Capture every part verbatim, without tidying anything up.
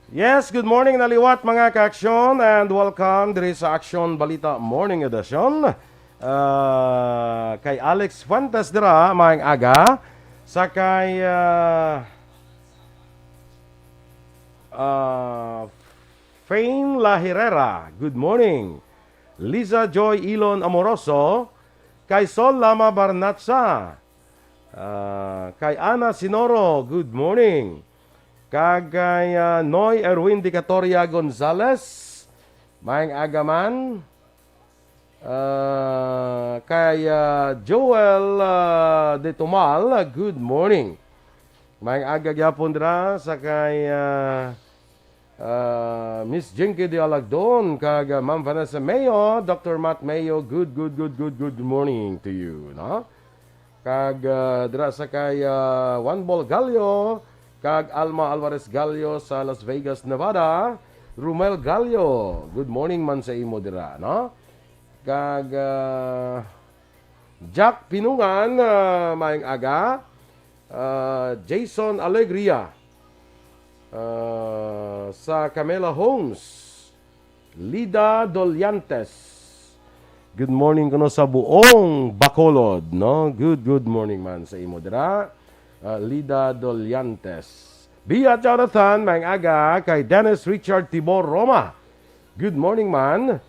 Yes, good morning na liwat, mga ka-aksyon, and welcome diri sa Aksyon Balita Morning Edition. Ah, kay Alex Fuentes dira, maayong aga. Sa kay, ah, ah, Fane La Herrera, good morning. Liza Joy Ilon Amoroso, kay Sol Lama Barnatsa, ah, kay Ana Sinoro, good morning. Kag kay, ah, Noy Erwin Dicatoria Gonzalez, maayong aga man. Ah, kay, ah, Joel, ah, De Tomal, ah, good morning. Maayong aga gyapon dira sa kay, ah, ah, Miss Jinky De Alagdon kag, ah, Ma'am Vanessa Mayo, Doctor Matt Mayo, good, good, good, good, good morning to you, no? Kag, ah, dira sa kay, ah, Juan Bol Gallo kag Alma Alvarez Gallo sa Las Vegas, Nevada. Romel Gallo, good morning man sa imo dira, no? Kag, ah, Jack Pinungan, ah, maayong aga. Ah, Jason Alegria, ah, sa Camela Homes. Lida Doliantes, good morning kuno sa buong Bacolod, no? Good, good morning man sa imo dira. Ah, Lida Doliantes. Bia Jonathan, maayong aga kay Dennis Richard Tibor Roma. Good morning man.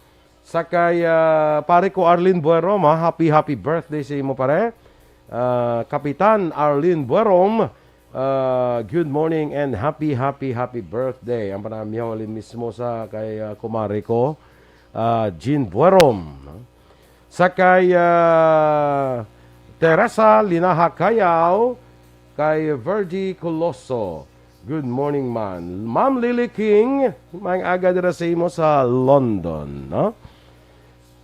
Sa kay, ah, pare ko Arlene Buerom, ha? Happy, happy birthday sa imo, pare. Ah, Kapitan Arlene Buerom, ah, good morning and happy, happy, happy birthday. Ang panamyaw ali mismo sa kay, ah, kumare ko, ah, Jean Buerom, no? Sa kay, ah, Teresa Linaha Cayaw, kay Virgie Coloso. Good morning man. Ma'am Lily King, maayong aga dira sa imo sa London, no?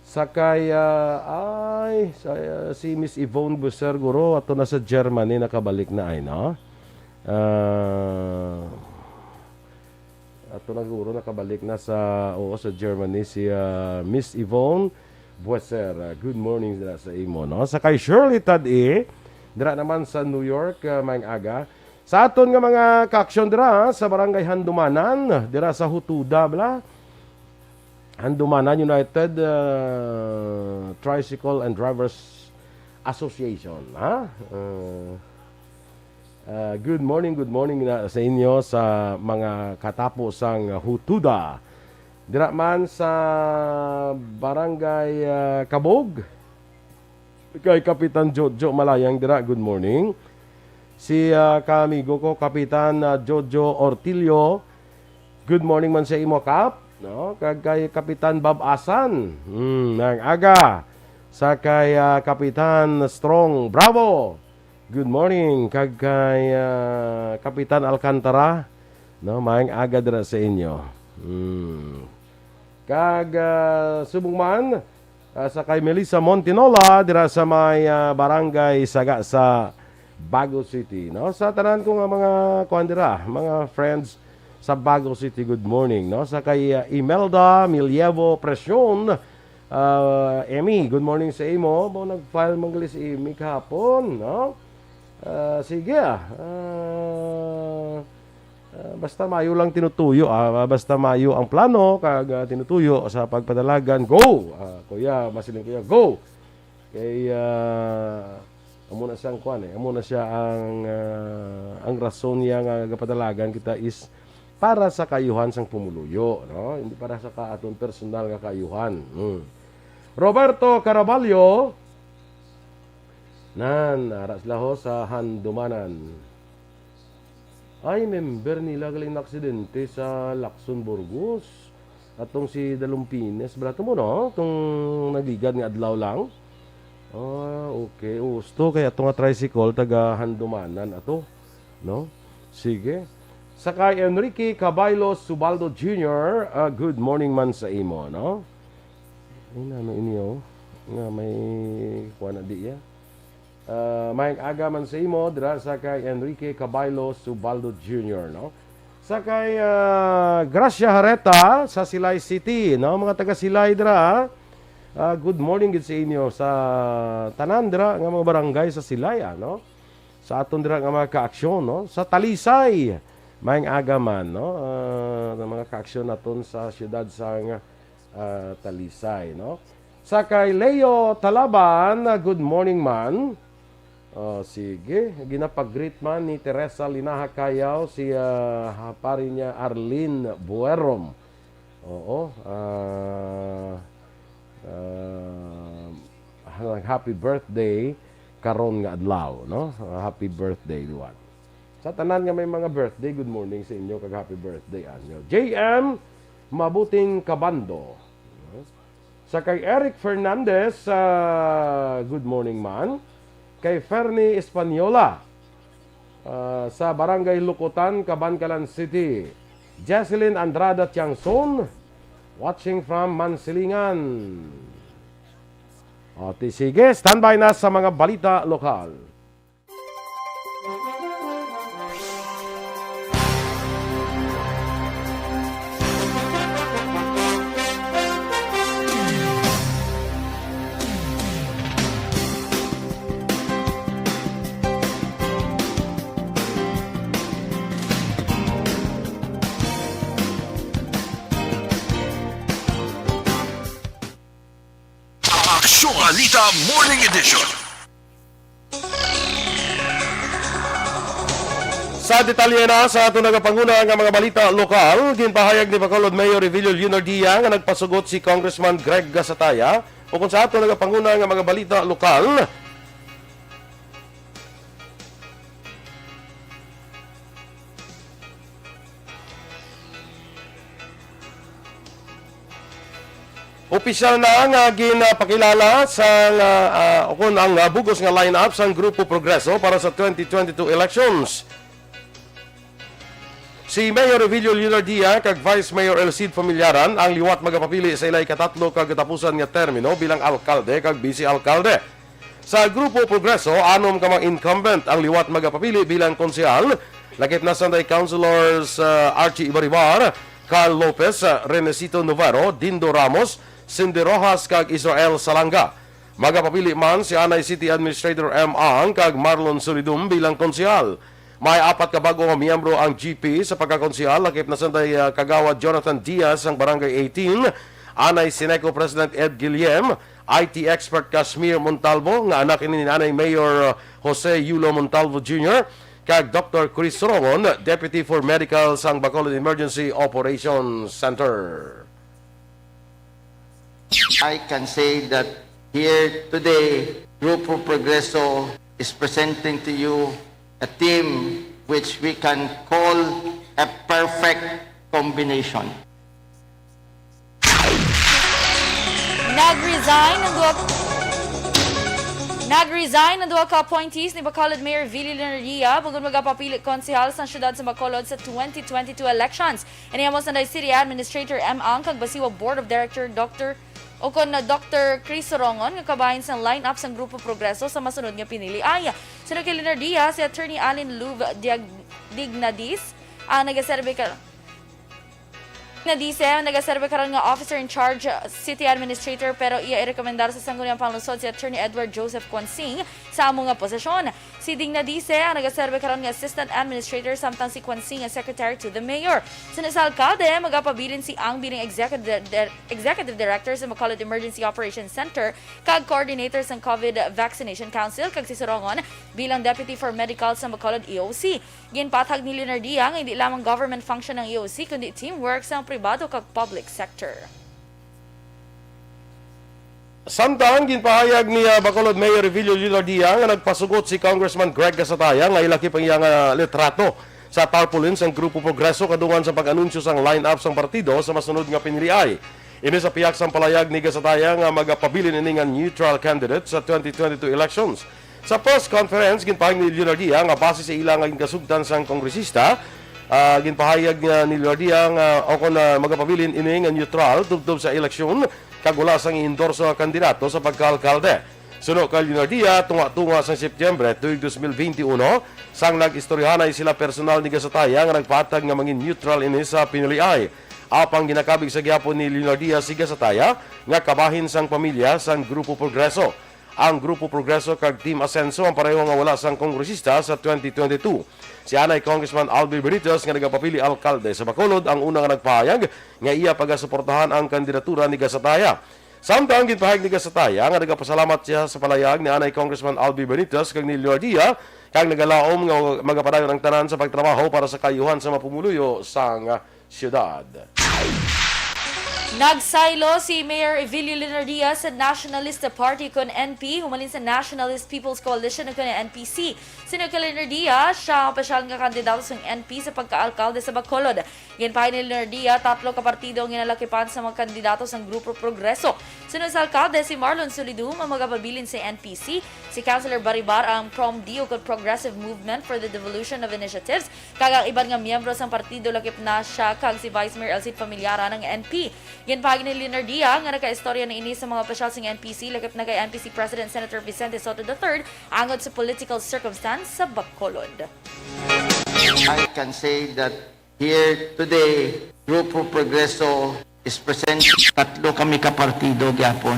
Sa kay, ah, ay, sa, ah, si Miss Yvonne Buser, guro, ato na sa Germany, nakabalik na ay, no? Ah, ato na guro, nakabalik na sa, oo, sa Germany si, ah, Miss Yvonne Bueser. Ah, good morning dira sa imo, no? Sa kay Shirley Tad-i, dira naman sa New York, ah, maayong aga. Sa aton nga mga kaaksyon dira, ah, sa Barangay Handumanan, dira sa Hutuda, bala. Handumanan United, ah, Tricycle and Drivers Association, ha? Ah, ah, good morning, good morning na sa inyo sa mga katapo sang Hutuda. Dira man sa Barangay, ah, Kabog, kay Kapitan Jojo Malayang dira, good morning. Si, ah, kaamigo ko, Kapitan, ah, Jojo Ortilio, good morning man sa imo, Kap, no? Kag kay Kapitan Bob Asan, hmm, maayong aga. Sa kay, ah, Kapitan Strong Bravo, good morning. Kag kay, ah, Kapitan Alcantara, no? Maayong aga dira sa inyo. Hmm. Kag, ah, subong man, ah, sa kay Melissa Montinola dira sa may, ah, Barangay Saga sa Bago City, no? Sa tanan ko nga mga kuan dira, mga friends sa Bago City, good morning, no? Sa kay, ah, Imelda Milievo Presion, ah, Emmy, good morning sa imo. Mao nag-file man gali si Emmy kahapon, no? Ah, sige, ah. Ah, Ah, basta maayo lang tinutuyo, ah, basta maayo ang plano kag, ah, tinutuyo sa pagpadalagan, go! Ah, kuya, masiling kuya, go! Kay, ah, amo na siya ang kwan, eh. Amo na siya ang, ah, ang rason niya nga gapadalagan kita is para sa kaayuhan sang pumuluyo, no? Hindi para sa ka-, aton personal nga kaayuhan. Hmm. Roberto Caraballo, nan, ara sila ho sa Handumanan. Ay, member nila galing na aksidente sa Lacson, Burgos. Atong si Dalumpines, bala to mo, no? Itong nagligad nga adlaw lang. Ah, okay. Usto kay ato nga tricycle, taga Handumanan ato, no? Sige. Sa kay Enrique Caballo Subaldo Junior, ah, good morning man sa imo, no? Ay, nano ini, oh. Nga may kuha na di, ya. Ah, maayong aga man sa imo dira sa kay Enrique Caballo Subaldo Junior, no? Sa kay, ah, Gracia Hareta sa Silay City, no? Mga taga Silay dira, ah. Ah, good morning gid sa inyo sa tanan dira nga mga barangay sa Silay, ah, no? Sa aton dira nga mga kaaksyon, no? Sa Talisay, Maayong aga man, no? Ah, ang mga kaaksyon naton sa siyudad sang, ah, Talisay, no? Sa kay Leo Talaban, ah, good morning, man. Oh, sige. Ginapag-greet man ni Teresa Linaha Cayaw si, ah, ha-, pari niya Arlene Buerom. Oo, ah, ah, happy birthday karon nga adlaw, no? Ah, happy birthday, liwat. Sa tanan nga may mga birthday, good morning sa inyo, kag happy birthday anyo. J M, mabuting kabando. Sa kay Eric Fernandez, ah, good morning, man. Kay Fernie Española, ah, sa Barangay Lukutan, Kabankalan City. Jesselyn Andrada Tiangson, watching from Mansilingan. O, ti-, sige, standby na sa mga balita lokal. Aksyon Balita Morning Edition. Sa detalye na sa aton nagapanguna nga mga balita lokal, ginpahayag ni Bacolod Mayor Revillo Leonardia nga nagpasugot si Congressman Greg Gasataya. Ukon sa aton nagapanguna nga mga balita lokal, opisyal na nga ginapakilala sa, ah, ah, ukon ang, ah, bug-os nga lineup sang Grupo Progreso para sa twenty twenty-two elections. Si Mayor Revillo Leonardia kag Vice Mayor El Cid Familiaran ang liwat magapapili sa ila ikatatlo ka katapusan nga termino bilang alkalde kag bise-alkalde. Sa Grupo Progreso, anom ka mga incumbent ang liwat magapapili bilang konsehal, lakip na sanday Councilors, ah, Archie Ibaribar, Carl Lopez, ah, Renesito Novaro, Dindo Ramos, Cindy Rojas, kag Israel Salanga. Magapapili man si anay City Administrator M. Ang kag Marlon Solidum bilang konsehal. May apat ka bag-o nga miyembro ang G P sa pagkakonsehal, lakip na sanday, ah, Kagawad Jonathan Diaz sang Barangay eighteen, anay Sineco President Ed Guillem, I T expert Casmir Montalvo, nga anak ini ni anay Mayor, ah, Jose Yulo Montalvo Junior, kag Doctor Chris Sorongon, Deputy for Medical sang Bacolod Emergency Operations Center. I can say that here today, Grupo Progreso is presenting to you a team which we can call a perfect combination. Nag-resign ang duha, nag-resign ang duha ka appointees ni Bacolod Mayor Villy Leonardia bangod magapapili konsehal sa siyudad sa Bacolod sa twenty twenty-two elections. Ini amo sanday City Administrator M. Ang kag Basiwa Board of Director Doctor o kon Doctor Chris Sorongon nga kabahin sang line-up sang Grupo Progreso sa masunod nga piniliay. Suno kay Leonardia, si Attorney Allen Luv Diag-, Dignadis ang nagaserbi ka-, Dignadis ang nagaserbi karon nga Officer in Charge, City Administrator, pero iya irekomendar sa Sangguniang Panlungsod si Attorney Edward Joseph Quansing sa amo nga posisyon. Si Dignadis ang nagaserbi karon nga Assistant Administrator, samtang si Quansing ang Secretary to the Mayor. Suno sa alkalde, magapabilin si Ang bilang Executive, Di-, Executive Director sa Bacolod Emergency Operations Center kag Coordinator sa COVID Vaccination Council, kag si Sorongon bilang Deputy for Medical sa Bacolod E O C. Ginpathag ni Leonardia nga hindi lamang government function ang E O C, kundi teamwork sa pribado kag public sector. Samtang ginpahayag ni, ah, Bacolod Mayor Revillo Leonardia nga nagpasugot si Congressman Greg Gasataya nga ilakip ang iyang, ah, litrato sa tarpaulin sang Grupo Progreso kadungan sa pag-anunsyo sang line-up sang partido sa masunod nga piniliay. Ini sa pihak sang palayag ni Gasataya nga magapabilin ini nga neutral candidate sa twenty twenty-two elections. Sa press conference, ginpahayag ni Leonardia nga base sa ila nga ginkasugtan sang kongresista, ah, ginpahayag nga ni Leonardia nga o kon, ah, magapabilin ini nga neutral tubtob sa eleksyon kag wala sang i-endorso nga kandidato sa pagkaalkalde. Suno kay Leonardia, tunga-tunga sang Setyembre tuig dos mil bente uno, sang nag-istoryahanay sila personal ni Gasataya nga nagpatag nga mangin neutral ini sa piniliay. Apang ginakabig sa gihapon ni Leonardia si Gasataya nga kabahin sang pamilya sang Grupo Progreso. ang Grupo Progreso kag Team Asenso ang pareho nga wala sang kongresista sa twenty twenty-two. Si anay Congressman Albi Benitez nga nagapapili alkalde sa Bacolod ang una nga nagpahayag nga iya pagasuportahan ang kandidatura ni Gasataya. Samtang ginpahayag ni Gasataya nga nagapasalamat siya sa palayag ni anay Congressman Albi Benitez kag ni Leonardia kag nagalaom nga magapadayon ang tanan sa pagtrabaho para sa kaayuhan sa mga pumuluyo sang siyudad. Nagsaylo si Mayor Evilio Leonardia sa Nationalista Party kon N P humalin sa Nationalist People's Coalition kon N P C. Suno kay Leonardia, siya ang opisyal nga kandidato sang N P sa pagkaalkalde sa Bacolod. Ginpahayag ni Leonardia, tatlo ka partido ang ginalakipan sa mga kandidato sang Grupo Progreso. Suno sa alkalde, si Marlon Solidum ang magapabilin sa N P C, si Councilor Baribar ang Prom D o kon Progressive Movement for the Devolution of Initiatives, kag ang iban nga miyembro sang partido lakip na siya kag si Vice Mayor El Cid Familiaran ang N P. Ginpahayag ni Leonardia nga nakaistorya na ini sa mga opisyal sang N P C lakip na kay N P C President Senator Vicente Sotto the third angod sa political circumstance sa Bacolod. I can say that here today, Grupo Progreso is present. Tatlo kami ka partido gyapon.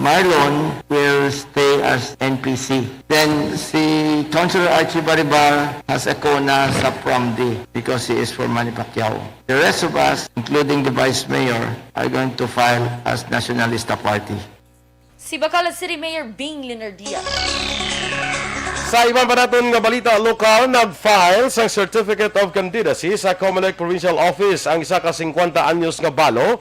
Marlon will stay as N P C. Then si Councilor Archie Baribar has a CONA sa Prom D because he is for Manny Pacquiao. The rest of us, including the Vice Mayor, are going to file as Nationalista Party. Si Bacolod City Mayor Bing Leonardia. Sa iban pa naton nga balita lokal, nag-file sang Certificate of Candidacy sa Comelec Provincial Office ang isa ka singkwenta anyos nga balo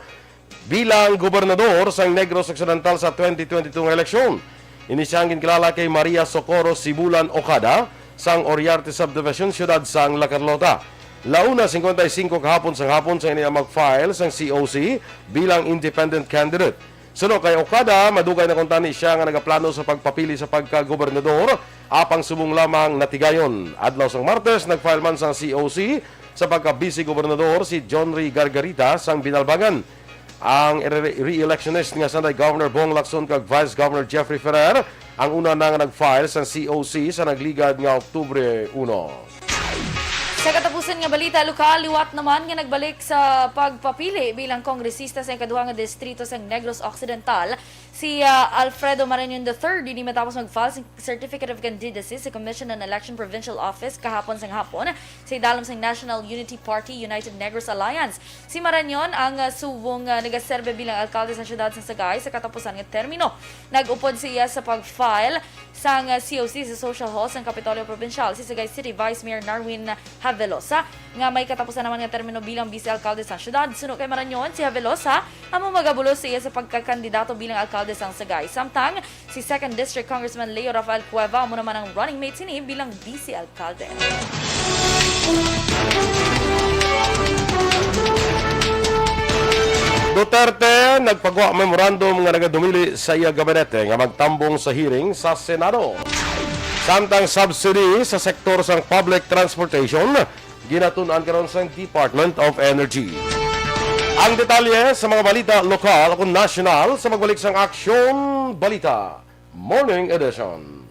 bilang gobernador sang Negros Occidental sa twenty twenty-two nga eleksyon. Ini siya ang ginkilala kay Maria Socorro Sibulan Okada sang Oriarte Subdivision, siyudad sang La Carlota. Launa singkwenta y singko kahapon sang hapon sang ini ang mag-file sang C O C bilang independent candidate. Suno kay Okada, madugay na kuntani siya nga nagaplano sa pagpapili sa pagkagobernador, apang subong lamang natigayon. Adlaw sang Martes, nag-file man sang C O C sa pagka-vice gobernador si John Ray Gargarita sang Binalbangan. Ang re-, re-electionist nga sanday Governor Bong Lacson kag Vice Governor Jeffrey Ferrer ang una na nga nag-file sang C O C sa nagligad nga Oktubre uno. Sa katapusan nga balita lokal, liwat naman nga nagbalik sa pagpapili bilang kongresista sa ikaduha nga distrito sa Negros Occidental si, ah, Alfredo Marañon the third. Ini matapos mag-file sa Certificate of Candidacy sa Commission on Election Provincial Office kahapon sang hapon sa idalom sang National Unity Party, United Negros Alliance. Si Marañon ang, ah, subong, ah, nagaserbe bilang alkalde sa siyudad sa Sagay sa katapusan nga termino. Nag-upod siya sa pag-file sang, ah, C O C sa Social Hall sang Kapitolyo Probinsyal si Sagay City Vice Mayor Narwin Havelosa, nga may katapusan naman nga termino bilang bise alkalde sang siyudad. Suno kay Marañon, si Havelosa amo magabulos sa iya sa pagkakandidato bilang alkalde sang Sagay. Samtang si Second District Congressman Leo Rafael Cueva amo naman ang running mate sini bilang bise alkalde. Duterte nagpagwa memorandum nga nagadumili sa iya gabinete nga magtambong sa hearing sa Senado. Samtang subsidy sa sektor sang public transportation ginatun-an karon sang Department of Energy. Ang detalye sa mga balita lokal ug nasyonal sa pagbalik sang Aksyon Balita Morning Edition.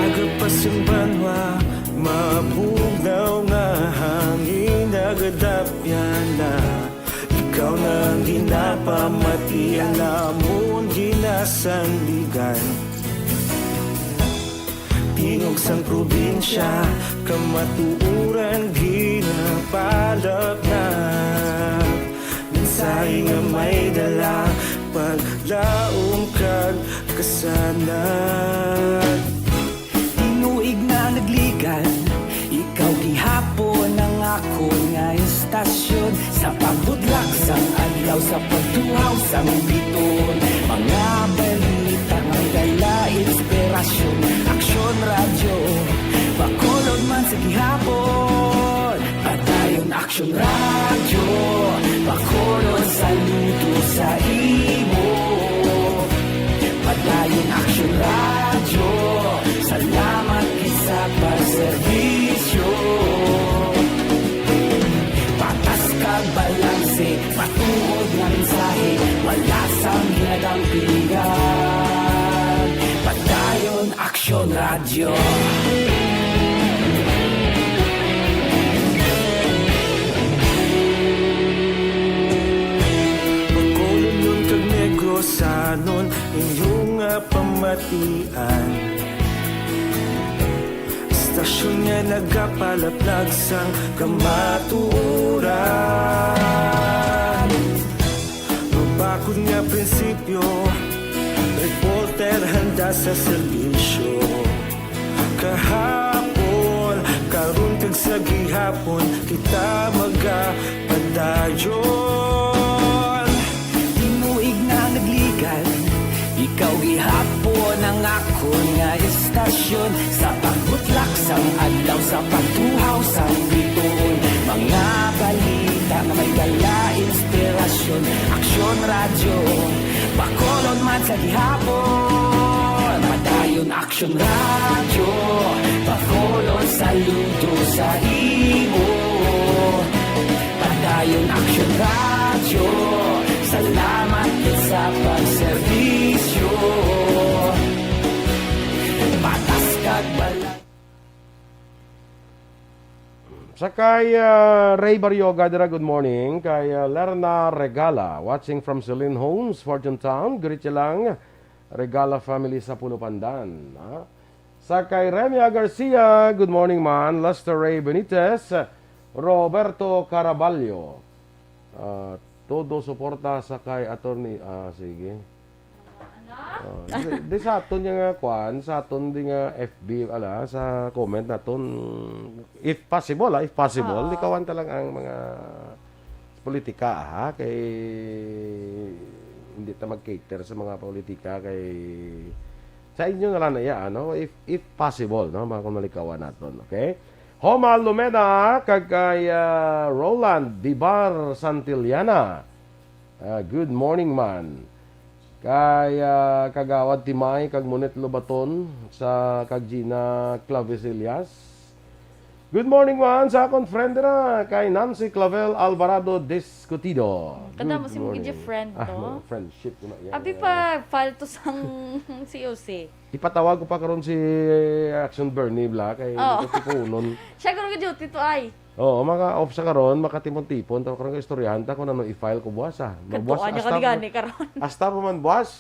Agapas ang banwa, mabugnaw nga hangin, nagadapyan na. Ikaw na ang ginapamati, ang amon ginasandigan. Tingog sang probinsya, kamatuoran ginapalapnag. Mensahe nga may dala, paglaom kag kasanag. Tinuig na nagligan, ikaw gihapon ang akon nga istasyon. Sa pagbudlak sang adlaw, sa pagtuhaw sang biton, mga balita may dala inspirasyon. Aksyon Radyo, Bacolod man sa gihapon. Padayon Aksyon Radyo, Bacolod, saludo sa imo. Padayon Aksyon Radyo, salamat gid sa pagserbisyo. Patas kag balanse, matuod nga mensahe. Radyo. Bacolod kag Negrosanon, inyo nga pamatian. Istasyon nga nagapalaplag sang kamatuoran. Mabakod nga prinsipyo, reporter handa sa serbisyo. Kahapon, karon kag sa gihapon, kita magapadayon. Tinuig na nagligan, ikaw gihapon ang akon nga istasyon. Sa pagbutlak sang adlaw, sa pagtuhaw sang bituon, mga balita nga may dala inspirasyon. Aksyon Radyo, Bacolod man sa gihapon. Padayon Aksyon Radyo, Bacolod saludo sa imo. Padayon Aksyon Radyo, salamat gid sa pagserbisyo. Patas kag balang. Sa kay, ah, Ray Barioga dira, good morning. Kay, ah, Lerna Regala, watching from Celine Homes, Fortune Town. Greet siya lang, Regala family sa Puno Pandan, ha? Sa kay Remia Garcia, good morning man. Lester Ray Benitez, Roberto Caraballo. Ah, todo suporta sa kay attorney. Ah, sige. Ah, di, di sa aton nga kwan, sa aton di nga F B, ala, sa comment naton, if possible, ah, if possible, Oo. Likawan ta lang ang mga politika, ha, kay hindi ta mag-cater sa mga politika, kay sa inyo na lang na iya, ano, if, if possible, no, mga kung malikawan naton, okay? Homa Lumena, kag kay, ah, Roland Dibar Santillana. Ah, good morning, man. Kay, ah, Kagawad Timay, kag Monet Lobaton, sa kag Gina Clavesillas. Good morning, man, sa akon friend na, kay Nancy Clavel Alvarado Discutido. Kada Good mo si mo morning. Gidya friend Ah, to? Mga friendship ko na yan. Abi pa, file to sang C O C. Ipatawag ko pa karon si Action Bernie, bla, kay Oo. Ito si Punon. Siya garo duty to ay. Oo, maka-off sa karon, makatipon-tipon, ta karon istoryahan ta kung ano i-file ko buwas, ah. Magbuwas Kadtuan niya hasta ka di gani karon. Hasta pa man buwas.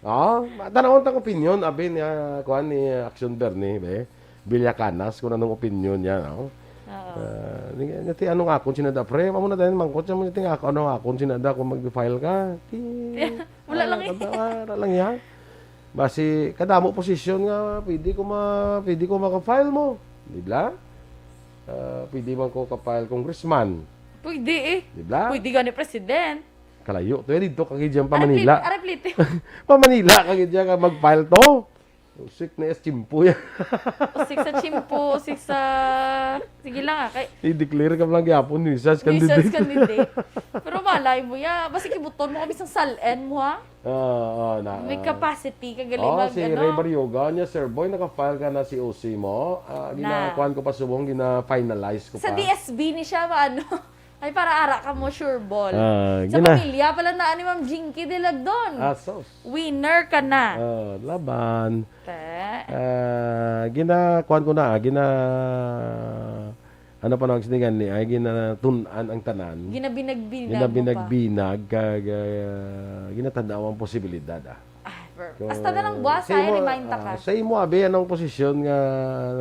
Ah, tanawon ta ang opinion, abi niya, kuan ni Action Bernie, be. Villakanas, kung anong opinion niya, no? Oo. Ah, ni, ni, ti, anong akon sinada, pre? Amo na tayo, mangkot siya mo, ti, ako, anong akon sinada kung mag-file ka? Ti, Wala lang ah, eh. kada, ah, wala lang yan. Basi, kadamo posisyon nga, pwede ko ma-, pwede ko maka-file mo. Di ba? Ah, pwede man ko ka-file congressman. Pwede eh. Di ba? Pwede gani president. Kalayo. To, eh, dito ka gid dyan, pa Manila. Arep-, arep-, Pa Manila ka gid dyan, ka mag-file to. Usik na yes, chimpo yan. Usik sa chimpo, usik sa, sige lang ah, kay I-declare ka lang gyapon, nuisance Nuisance candidate. candidate. Pero malay mo, ya, basi kibuton mo kami sang salen mo, ha? Oo, oo, na, May ah. capacity ka gali Oh, mag, si ano? Ray Baryoga niya, Sir Boy, naka-file ka na C O C mo. Ah, Na. ginakuan ko pa subong, gina-finalize ko Sa pa. D S B ni siya, ano? Ay, para ara ka mo, sure ball. Ah, Sa gina- pamilya pala na ni Ma'am Jinky Dilagdon. Ah, sus. Winner ka na. Ah, laban. Te. Ah, gina-, kuwan ko na, ah, gina-, ano pa nang sinigan ni, ay, ginatun-an ang tanan. Ginabinag-binag mo pa. Ginabinag-binag, kag, ah, ginatanaw ang posibilidad, ah. Ah, per-, So, hasta na lang buwas, sa ay, imo, remind ta ka. ah, sa imo, abi, anong posisyon nga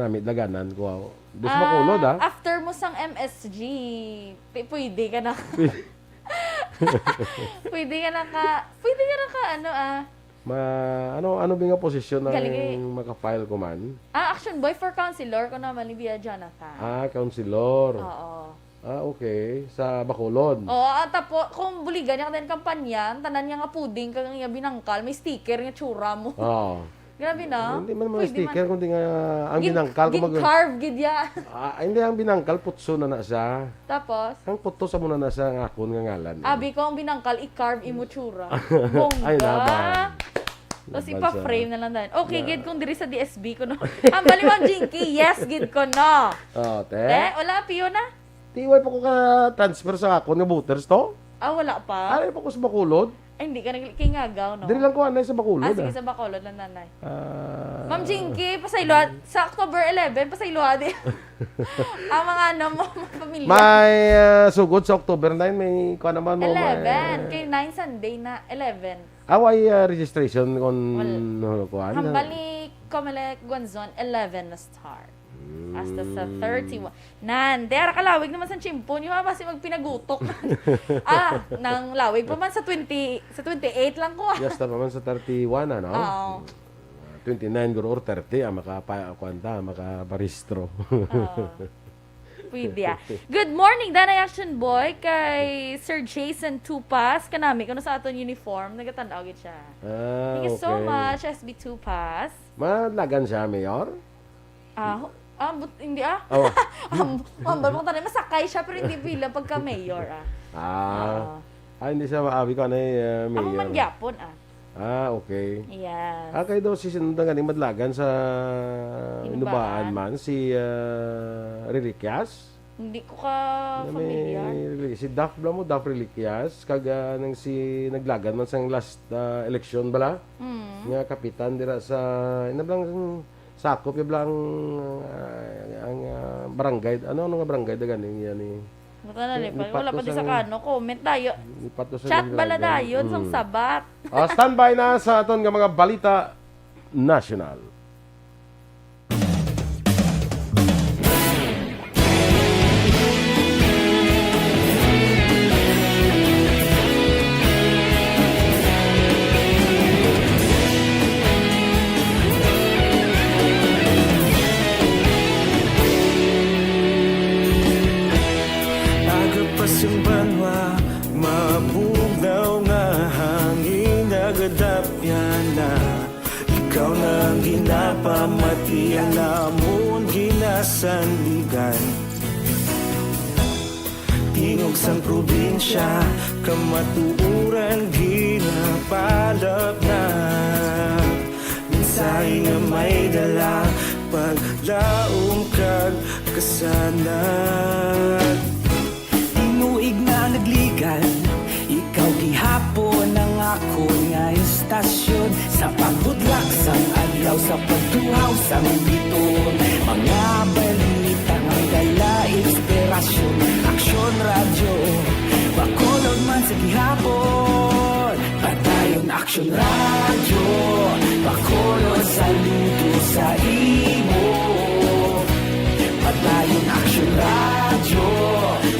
nami daganan ko, ah? Di sa Ah, Bacolod, ah. after mo sang M S G, pi-, pwede ka na. Pwede. Pwede ka na ka, pwede ka na ka, ano, ah. Ma-, ano, ano ba nga posisyon ang Galing eh. maka-file ko man? Ah, action boy for councilor ko naman ni Bia Jonathan. Ah, councilor. Oo. Ah, okay. Sa Bacolod. Oo, ah, tapo, kung buligan niya ka din kampanya, ang tanan niya nga puding kag ang iya binangkal, may sticker nga tsura mo. Oo. Grabe na. Hindi man mga Pwede sticker, man. kundi nga ang Gin-, binangkal, kung mag- gin-carve gid ya. Ah, hindi, ang binangkal, putso na na siya. Tapos? Ang putso sa muna na siya ang akon nga ngalan. Abi ko, ang binangkal, i-carve imo tsura. Bongga. Ay, laban. Tapos Laban ipa-frame sa na lang dahil. Okay, Ah. gid kung diri sa D S B ko, no? Ang baliwang Jinky, yes, gid ko, no? Oh, te? Te, wala, piyo na. Ti, wala pa ko ka-transfer sa akon nga voters to? Ah, wala pa? Ari pa ko sa Bacolod. Ay, hindi ka nag-, kay Ngagaw, no? Diri lang ko, anay, sa Bacolod, Ah, sige, ah. Sa Bacolod lang, nanay. Ah. Ma'am Jinky, pasayloa, sa October eleven, pasayloa di. Ang mga, ano mo, mga pamilya. May, ah, sugod sa October nine, may kuha naman mo, may Eleven. Kay nine Sunday na, eleven. Ah, way, ah, registration kon Wal-, ano, kuha na. Hambal ni Comelec Guanzon, eleven na start. Hasta sa Mm. thirty-one. Nan, te, ara ka lawig naman sa tiyempo niyo, ha? Basi magpinagutok. Ah, nang lawig pa man sa twenty, sa twenty-eight lang ko, ah. Yes, tama man sa thirty-one, ano? Oo. Ah, twenty-nine guro or thirty, ah, makapa-, kuwan ta, makaparehistro. Oo. Pwede, ah. Good morning, Danay Action Boy, kay Sir Jason Tupas. Kanami, kuno sa aton uniform, nagatan-aw gid siya. Ah, Thank you so okay. much, S B Tupas. Madlagan siya, Mayor? Ah, ho-, ah, but-, hindi, ah. Oh. Am-, ambal mo tanay, masakay siya, pero hindi bilang pagka-mayor, ah. Ah. Ah. Ah, hindi siya maabi ko, ano, eh, Amo mayor. man gyapon, ah. Ah, okay. Yes. Ah, kay daw si sinundan gani madlagan sa Inubaan. Inubaan man, si, ah, Reliquias? Hindi ko ka Na may familiar. reli-, si Daph, bala mo, Daph Reliquias, kag, ah, nang si, naglagan man sang last, ah, eleksyon bala, Mm. nga kapitan dira sa, ina blang sakop, ya blang, ah, ang, ah, barangay, ano, ano nga barangay da gani, yan, eh? Wala na, Eh, lipat. Lipat Wala ko pa di sa sa kano. Comment dayo. Lipat ko sa Chat bala barangay. dayon, sang Mm. Sabat. Ah, standby na sa aton nga mga balita nasyonal. Aga pa sing banwa, mabugnaw nga hangin nagadapyan na. Ikaw na ang ginapamati, ang amon ginasandigan. Tingog sang probinsya, kamatuoran ginapalapnat. Mensahe nga may dala, paglaom kag kasanag. Tinuig na nagligan, ikaw gihapon ang akon nga istasyon. Sa pagbudlak sang adlaw, sa pagtuhaw sang biton, mga balita nga dala inspirasyon. Aksyon Radyo, Bacolod man sa gihapon. Padayon Aksyon Radyo, Bacolod, saludo sa imo. Padayon Aksyon Radyo,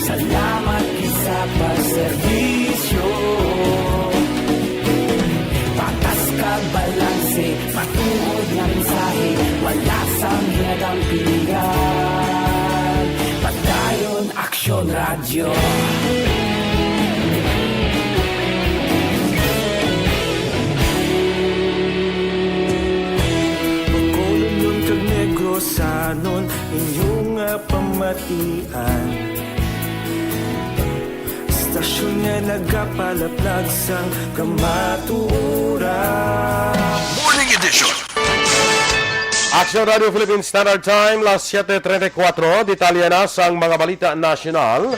salamat gid sa pagserbisyo. Patas kag balanse, matuod nga mensahe, wala sang ginadampingan. Padayon Aksyon Radyo. Bacolodnon kag Negrosanon, inyo nga pamatian. Istasyon nga nagapalaplag sang kamatuoran. Morning Edition. Action Radio Philippine Standard Time, las siete treinta y cuatro. Detalye na sang mga balita nasyonal.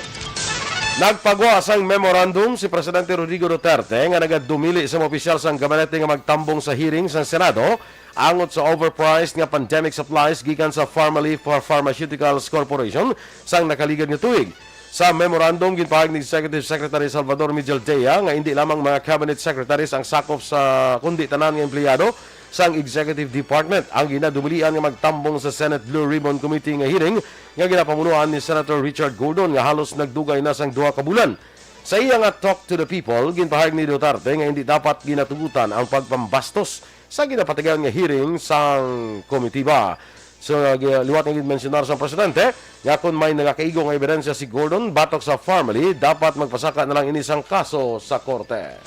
Nagpagwa sang memorandum si Presidente Rodrigo Duterte nga nagadumili sa mga opisyal sang gabinete nga magtambong sa hearing sa Senado angot sa overpriced nga pandemic supplies gikan sa Pharmaleaf Pharmaceuticals Corporation sang nakaligad nga tuig. Sa memorandum, ginpahayag ni Executive Secretary Salvador Mijaldea nga indi lamang mga cabinet secretaries ang sakop sa, kundi tanan nga empleyado sang Executive Department ang ginadumilian nga magtambong sa Senate Blue Ribbon Committee nga hearing nga ginapamunuan ni Senator Richard Gordon nga halos nagdugay na sang duha ka bulan. Sa iya nga Talk to the People, ginpahayag ni Duterte nga hindi dapat ginatugutan ang pagpambastos sa ginapatigayon nga hearing sang komitiba. So, nag-, liwat nga ginmensyonar sang presidente nga kon may nagakaigo nga ebidensya si Gordon batok sa Pharmaleaf, dapat magpasaka na lang ini sang kaso sa korte.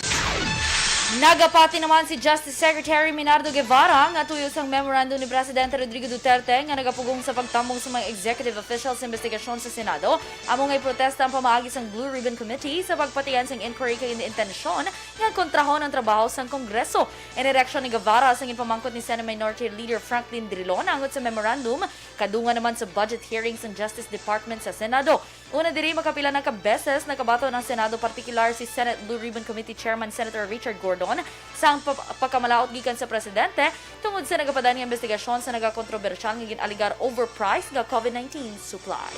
Nagapati naman si Justice Secretary Minardo Guevara nga tuyo sang memorandum ni Presidente Rodrigo Duterte nga nagapugong sa pagtambong sa mga executive officials sa investigasyon sa Senado, amo nga iprotesta ang pamaagi sang Blue Ribbon Committee sa pagpatian sang inquiry kag intensyon nga kontrahon ang trabaho sang Kongreso. Ini reaksyon ni Guevara sa ginpamangkot ni Senate Minority Leader Franklin Drilon angot sa memorandum, kadungan naman sa budget hearing sang Justice Department sa Senado. Una diri, makapila na ka beses nakabaton ang Senado, partikular si Senate Blue Ribbon Committee Chairman Senator Richard Gordon, sang pa- pagkamalaut gikan sa presidente tungod sa nagapadan nga investigasyon sa nagakontrobersyal nga gin-alegar overpriced nga COVID nineteen supply.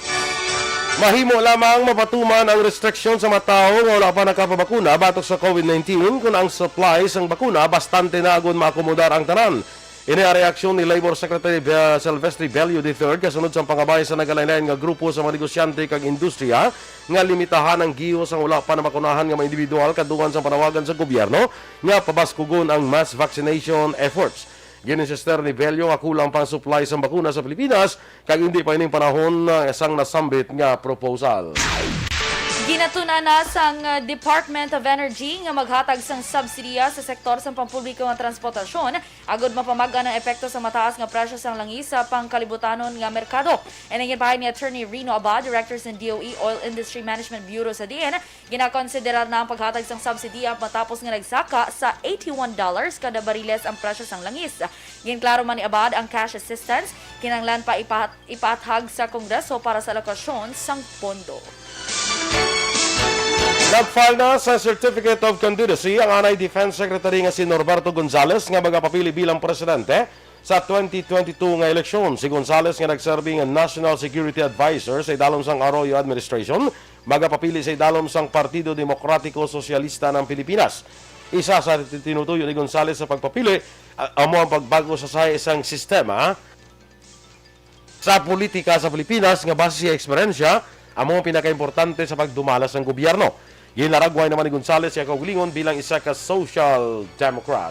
Mahimo lamang mapatuman ang restriksyon sa mga tawo nga wala pa nakapabakuna batok sa COVID nineteen kon ang supply sang bakuna bastante na agud maakomodar ang tanan. Ini ang reaksyon ni Labor Secretary Be-, Silvestre Bello the third kasunod sang pangabay sa nagalain-lain nga grupo sa mga negosyante kag industriya nga limitahan ang gihos sang wala pa nabakunahan nga mga individual kadungan sang panawagan sa gobyerno nga pabaskugon ang mass vaccination efforts. Gin-insister ni Bello nga kulang pa ang supply sang bakuna sa Pilipinas kag hindi pa ining panahon, ah, sang nasambit nga proposal. Ginatun-an na sang, ah, Department of Energy nga maghatag sang subsidiya sa sektor sang pampubliko nga transportasyon agud mapamag-an ang epekto sang mataas nga presyo sang langis sa pangkalibutanon nga merkado. Ini ginbahin ni Attorney Rino Abad, Director sa D O E Oil Industry Management Bureau sa diin ginakonsiderar na ang paghatag sang subsidiya matapos nga nagsaka sa eighty-one dollars kada bariles ang presyo sang langis. Ginklaro man ni Abad ang cash assistance kinahanglan pa ipahat-, ipaathag sa Kongreso para sa alokasyon sang pondo. Nag-file na sa Certificate of Candidacy ang anay Defense Secretary nga si Norberto Gonzales nga magapapili bilang presidente sa twenty twenty-two nga eleksyon. Si Gonzales nga nagserbi nga National Security Advisor sa idalom sang Arroyo Administration, magapapili sa idalom sang Partido Demokratiko Sosyalista ng Pilipinas. Isa sa tinutuyo ni Gonzales sa pagpapili, a-, amo ang pagbago sa sa isang sistema sa politika sa Pilipinas nga base sa eksperyensya, amo ang pinakaimportante sa pagdumala sang gobyerno. Ginlaragway naman ni Gonzales ang kaugalingon bilang isa ka social democrat.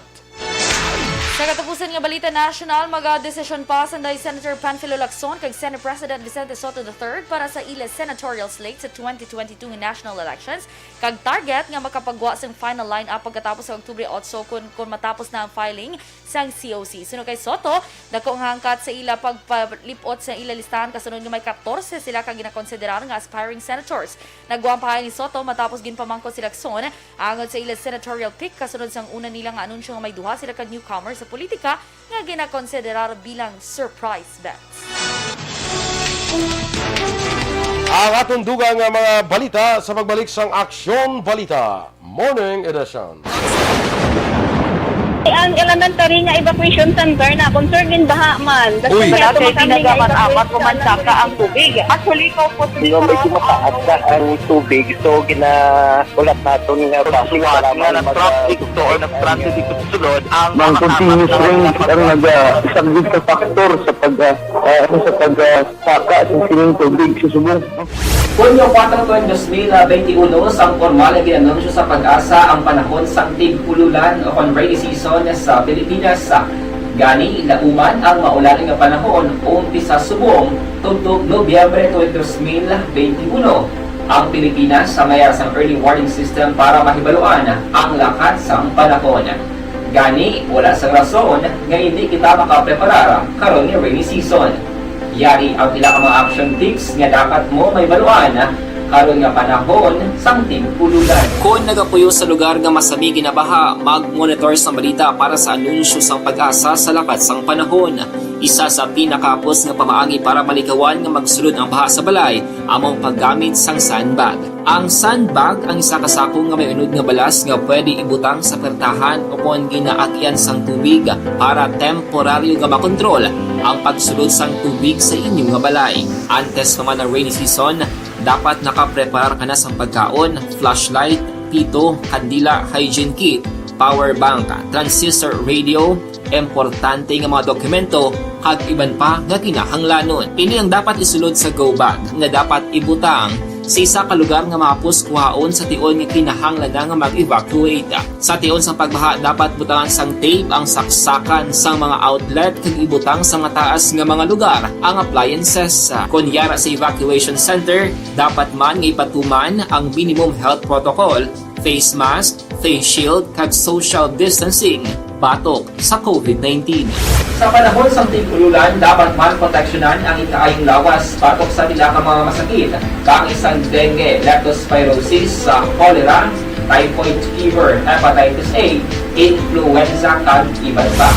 Sa katapusan nga balita nasyonal, magadesisyon pa sanday Senator Panfilo Lacson kag Senate President Vicente Sotto the third para sa ila senatorial slate sa twenty twenty-two nga national elections, kag target nga makapagwa sang final lineup pagkatapos sa Oktubre otso, kun, kun matapos na ang filing sang C O C. Suno kay Sotto, dako nga hangkat sa ila pagpalip-ot sa ila listahan kasunod nga may katorse sila ka ginakonsiderar nga aspiring senators. Nagwa ang pahayan ni Sotto matapos ginpamangkot si Lacson angot sa ila senatorial pick kasunod sang una nila nga anunsyo nga may duha sila ka newcomer sa politika nga ginakonsiderar bilang surprise bets. Ang atong dugang nga mga balita sa pagbalik sang Aksyon Balita Morning Edition. Ang elementary nga evacuation center na concern din baha man. Uy. Wala kay tinaga man amat o mansaka ang tubig. Actually, ikaw po, Di ba may kumataas na ang tubig, so ginaulat naton nga basi nga nag-traffic to or nag-transit dito sa sulod ang Ang continuous rain ang nagasaglit sa factor sa pag, ah, ah, ano, sa pag, ah, Saka sa sining tubig sa subong. Hunyo kuwatro, dos mil benti uno, sang pormal nga gin-anunsyo sa PAGASA ang panahon sang tig-ululan o kon rainy season sa Pilipinas. Gani, lauman ang maulan nga panahon umpisa subong tubtob Nobyembre twenty, dos mil benti uno. Ang Pilipinas sa mayara sang early warning system para mahibaluan ang lakat sang panahon. Gani, wala sang rason nga indi kita makapreparar karon nga rainy season. Yari ang pila ka mga action tips nga dapat mo mahibaluan karon nga panahon sang tig-ululan. Kon nagapuyo sa lugar nga masami ginabaha, mag-monitor sang balita para sa anunsyo sang PAGASA sa lakat sang panahon. Isa sa pinakahapos nga pamaagi para malikawan nga magsulod ang baha sa balay amo ang paggamit sang sandbag. Ang sandbag ang isa ka sako nga may unod nga balas nga pwede ibutang sa pertahan o kon ginaagyan sang tubig para temporaryo nga makontrol ang pagsulod sang tubig sa inyo nga balay. Antes pa man ang rainy season, dapat nakapreparar ka na sang pagkaon, flashlight, pito, kandila, hygiene kit, power bank, transistor radio, importante nga mga dokumento, kag iban pa nga kinahanglanon. Ini ang dapat isulod sa go bag nga dapat ibutang sa isa ka lugar nga mahapos kuhaon sa tion nga kinahanglan na nga mag-evacuate. Sa tion sang pagbaha, dapat butangan sang tape ang saksakan sang mga outlet kag ibutang sa mataas nga mga lugar ang appliances. Kon yara sa evacuation center, dapat man nga ipatuman ang minimum health protocol, face mask, face shield, kag social distancing batok sa COVID nineteen. Sa panahon sang tig-ululan, dapat man proteksyonan ang ikaayong lawas batok sa pila ka mga masakit, kaangay sang dengue, leptospirosis, sa cholera, typhoid fever, hepatitis A, influenza, kag iban pa.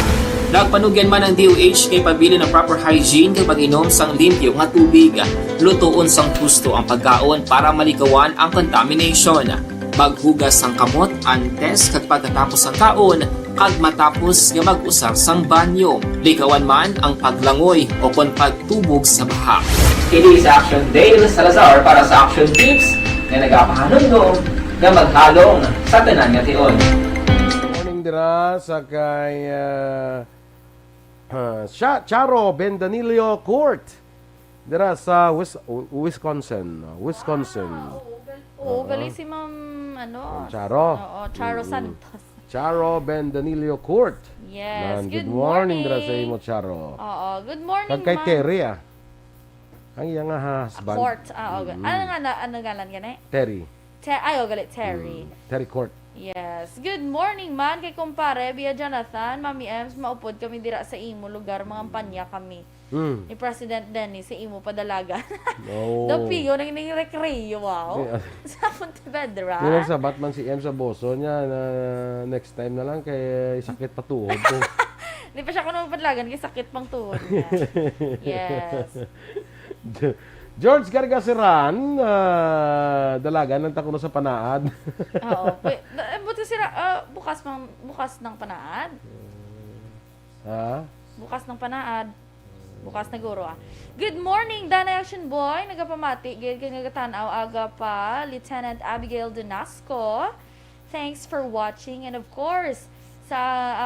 Nagpanugyan man ang D O H kay pabilin ang proper hygiene kag pag-inom sang limpyo nga tubig. Lutoon sang husto ang pagkaon para malikawan ang contamination. Maghugas sang kamot antes kag pagkatapos sang kaon, kag matapos nga mag-usar sang banyo. Likawan man ang paglangoy o kon pagtubog sa baha. Kini sa Action Dale Salazar para sa Action Tips nga nagapahanumdom nga maghalong sa tanan nga tion. Morning dira sa kay ah, ah, Cha- Charo Bendanillo Court dira sa Wis- Wisconsin. Wisconsin. Oo, gal- oo, galing si Ma'am, ano? Ma'am Charo. Oo, Charo Mm-mm. Santos. Charo Bendanillo Court. Yes, Nan, good good morning dira sa morning. Imo, Charo. Oo, good morning, Kag kay Ma'am. Terry, ah. Ang iya nga husband. Court. Ah, okay. Mm. Ano nga na, ano ngalan ka na? Terry. Te- Ay, oh, galit, Terry. Mm, Terry Court. Yes. Good morning, man. Kay kumpare, via Jonathan, Mami Ems, maupod kami dira sa imo lugar, mga panya kami. Mm. Ni President Dennis, sa imo padalagan. Oh. Dapiyo, nang ning recreo, wow. Di, ah. Sa Pontevedra. Yung nagsabat man si M sa boso niya na next time na lang kay sakit pa tuhod ko. Di pa siya kuno padalagan, kay sakit pang tuhod niya. Yes. George Gargaseran, ah, dalagan lang ta kuno sa panaad. Oo. Pwe- na- eh, buti sila, ah, bukas, mang, bukas ng panaad. Ha? Bukas ng panaad. Bukas na guro, ah. Good morning, Danay Action Boy. Nagapamati, gid kay nagatan-aw aga pa, Lieutenant Abigail Donasco. Thanks for watching. And of course, sa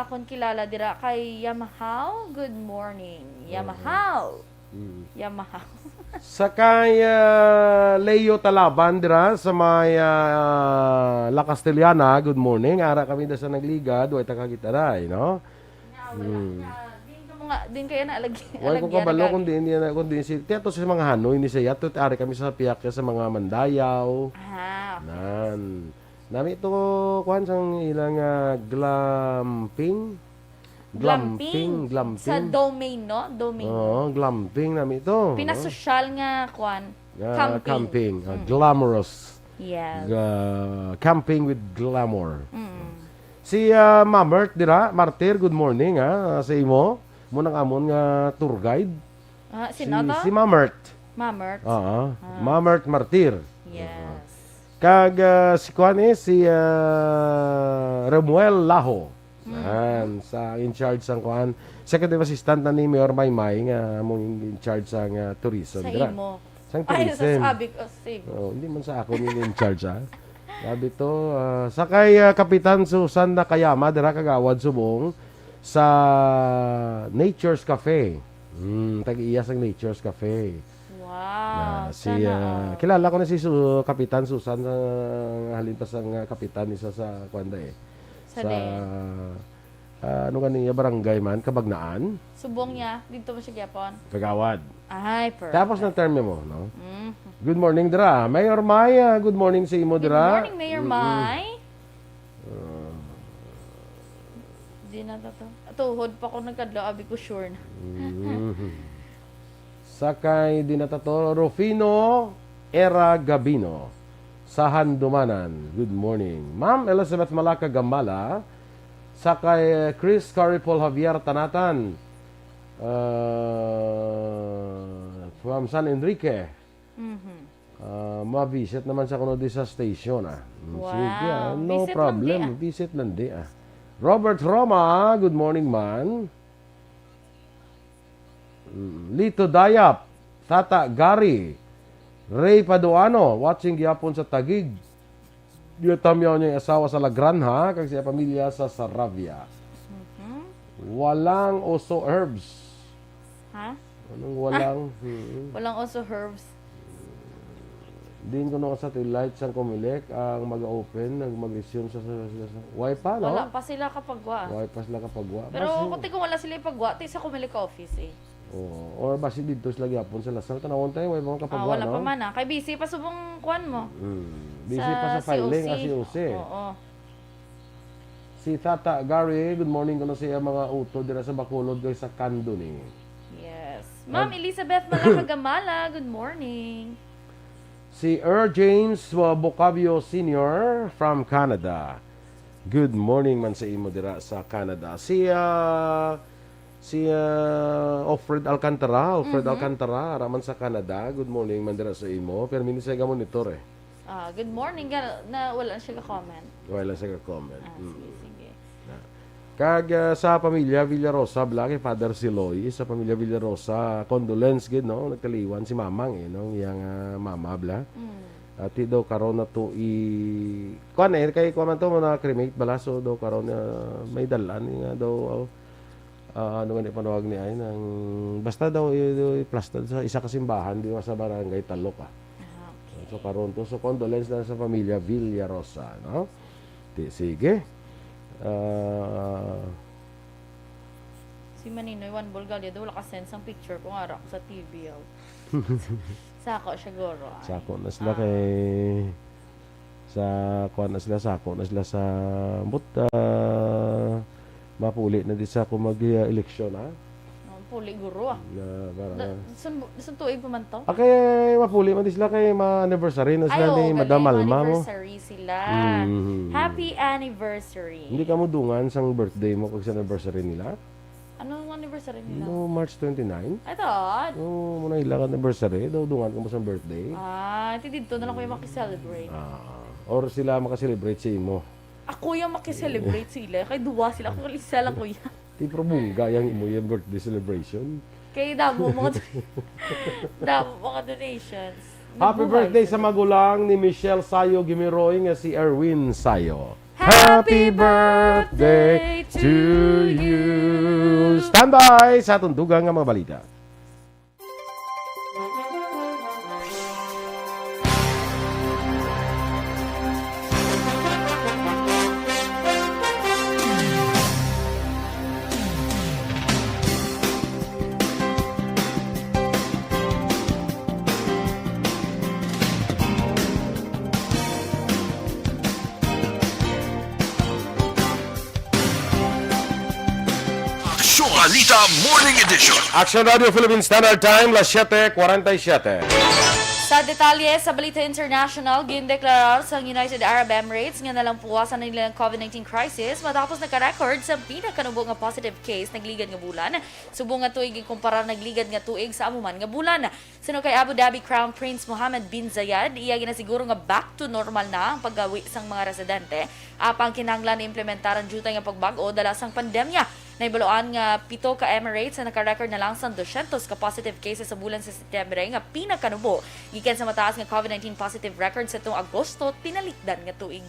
akon kilala dira kay Yamahaw. Good morning, Yamahaw. Mm. Yamahaw. Sa kay ah, Leo Talaban dira sa may ah, La Castellana, good morning. Ara kami da sa nagligad, way ta kakita, no? Nga, wala. Hmm. Nga, din ko mga, din kaya na lagi. Way ko lagi, kabalo lagi. Kung diin, diin, kung diin si tiya to sa mga Hanoy ni siya to, ari kami sa piyak sa mga Mandayaw. Ah, okay. Nan. Nami to kuan sang ilang ah, glamping. Glamping. Glamping. Sa domain, no? Domain. Oo, glamping nami to. Pinasosyal nga, kwan, Ah, camping. camping. Ah, Mm. Glamorous. Yes. Ga- camping with glamour. Mm. Si ah, Mamert dira, Martir, good morning ha, sa imo. Mo nang amon nga tour guide. Ah, Si, sino to? si Mamert. Mamert. Oo. Ah. Mamert Martir. Yes. Kag ah, si kuan eh, si ah, Remuel Laho. Mm. Yan, sa in charge sang kuan. Secretary assistant na ni Mayor Maymay nga mo in charge sang ah, tourism. Sa dira. imo. Sang Ay, tourism. sabi ko, save. Oh, hindi man sa ako yung in charge, ha? Sabi to, ah, sa kay ah, Kapitan Susan Nakayama, dira Kagawad Subong, sa Nature's Cafe. Hmm, tag-iya sang Nature's Cafe. Wow. Na, si, sana ah, all. Kilala ko na si Su- Kapitan Susan, ah, halin pa sang ah, kapitan isa sa, kuwan da eh. Sa din. Ah, ano gani niya, barangay man, Kabagnaan? Subong niya, dito mo siya gyapon. Kagawad. Ay, perfect. Tapos na term mo, no? Mm. Good morning, dira. Mayor May, ah, good morning sa imo, Good dira. morning, Mayor Mm-mm. May. Ah. Di na to to. Tuhod pa ko nagkadlaw, abi ko sure na. Mhm. Sakay din na to, Rufino Era Gabino sa Handumanan. Good morning. Ma'am Elizabeth Malaka Gambala, sakay Chris Caripol Javier Tanatan, uh, from San Enrique. Mhm. Ah, ma-visit naman sa kuno di sa station, ah. Mm, Wow. Sige, ah, no Visit lang problem. di, ah. Visit lang di, ah. Robert Roma, good morning, man. Mm, Lito Dayap, Tata Gary, Ray Paduano, watching gyapon sa Taguig. Gitamyaw niya yung asawa sa La Granja, kag siya pamilya sa Saravia. Mhm. Walang Oso Herbs. Ha? Anong walang? Hmm. Walang Oso Herbs. Din ko nung satellite sang Comelec ang mag-open, nag mag-resume sa, sa, sa, sa, way pa, no? Wala pa sila kapagwa. Way pa sila kapagwa. Pero Basi- kuti kung wala sila ipagwa, ti sa Comelec office eh. Oo. Or basi dito sila gyapon sa Lasal. Tanawon tayo, way mga Ah, kapagwa, wala no? pa man ah. Kay busy pa subong kwan mo. Mm. Busy pa sa filing, ah, C O C. Oo. Si Tata Gary, good morning kuno sa iya mga utod dira sa Bacolod kag sa Candoni. Yes. Ma'am Elizabeth Malaka Gamala, good morning. Si Er James, uh, Bocavio Senior from Canada. Good morning man sa imo dira sa Canada. Si, ah, si, ah, Alfred Alcantara, Alfred Mhm. Alcantara, ara man sa Canada. Good morning man dira sa imo. Pero minsan siya monitor eh. Ah, good morning. Ga-, na, wala na siya ka-comment. Wala siya ka-comment. Ah, Mm. sige, sige. Na. Kag, ah, sa pamilya Villarosa, bla, kay Father Siloy, sa pamilya Villarosa, condolence gid, no? Nagtaliwan si Mamang, eh, no? Iyang, ah, mama, bla. Mm. Ati daw karon na to i-, kuwan, eh, kay kuwan man to, na cremate bala, so daw karon na may dalan nga daw, ah, ano nga ni panawag ni ay, nang, basta daw i-, i-, plastad sa isa ka simbahan, di ba, sa barangay Talok, ah. Ah, okay. So, karon to, so condolence na sa pamilya Villarosa, no? Ti, sige. Ah. Si Maninoy Juan Bulgalia, daw wala ka-send sang picture ko nga ara ko sa T V, oh. Sa ako, siguro, ay. Sa ako na sila Ah. kay, sa kuwan na sila, sa ako na sila sa, but, ah, mapuli na di sa ako mag, ah, eleksyon, ha? Oh, puli, guro, ah. Na, para Na, sun-, sun tuig pa man to? Ah, kay mapuli man di sila kay ma-anniversary na Ay, sila oo, ni Madam galing, Alma mo. Anniversary sila. Mm. Happy anniversary. Hindi ka mo dungan sang birthday mo kag sa anniversary nila? Anong anniversary nila? No, March twenty-nine. Ay, taon? Oo, muna ilang anniversary. Daw dungan ka mo sang birthday. Ah, ti didto na lang ko yung makiselebrate. Ah, or sila makaselebrate sa imo. Ako yung makiselebrate sila. Kay duwa sila. Ako isa lang, kuya. Ti, pero bungga yang imo yung birthday celebration. Kay damo mga, damo mga donations. Happy Nabuhay birthday sa sila. magulang ni Michelle Sayo Gimiroy nga si Erwin Sayo. Happy birthday to you. Standby sa aton dugang nga mga balita. Aksyon Balita Morning Edition. Action Radio Philippine Standard Time, las siete cuarenta y siete. Sa detalye sa Balita International, gindeklarar sang United Arab Emirates nga nalampuasan na nila ang covid nineteen crisis matapos naka-record sa pinakanubo nga positive case nagligad nga bulan. Subong nga tuig, ikumparar nagligad nga tuig sa amo man nga bulan. Suno kay Abu Dhabi Crown Prince Mohammed bin Zayed, iya ginasiguro nga back to normal na ang paggawi sang mga residente. Apang kinahanglan iimplementar ang diutay nga pagbag-o dala sang pandemya. Nahibaluan nga pito ka Emirates ang naka-record na lang sang dosyentos ka positive cases sa bulan sa Setyembre, nga pinakanubo gikan sa mataas nga covid nineteen positive record sa tuong Agosto tinalikdan nga tuig.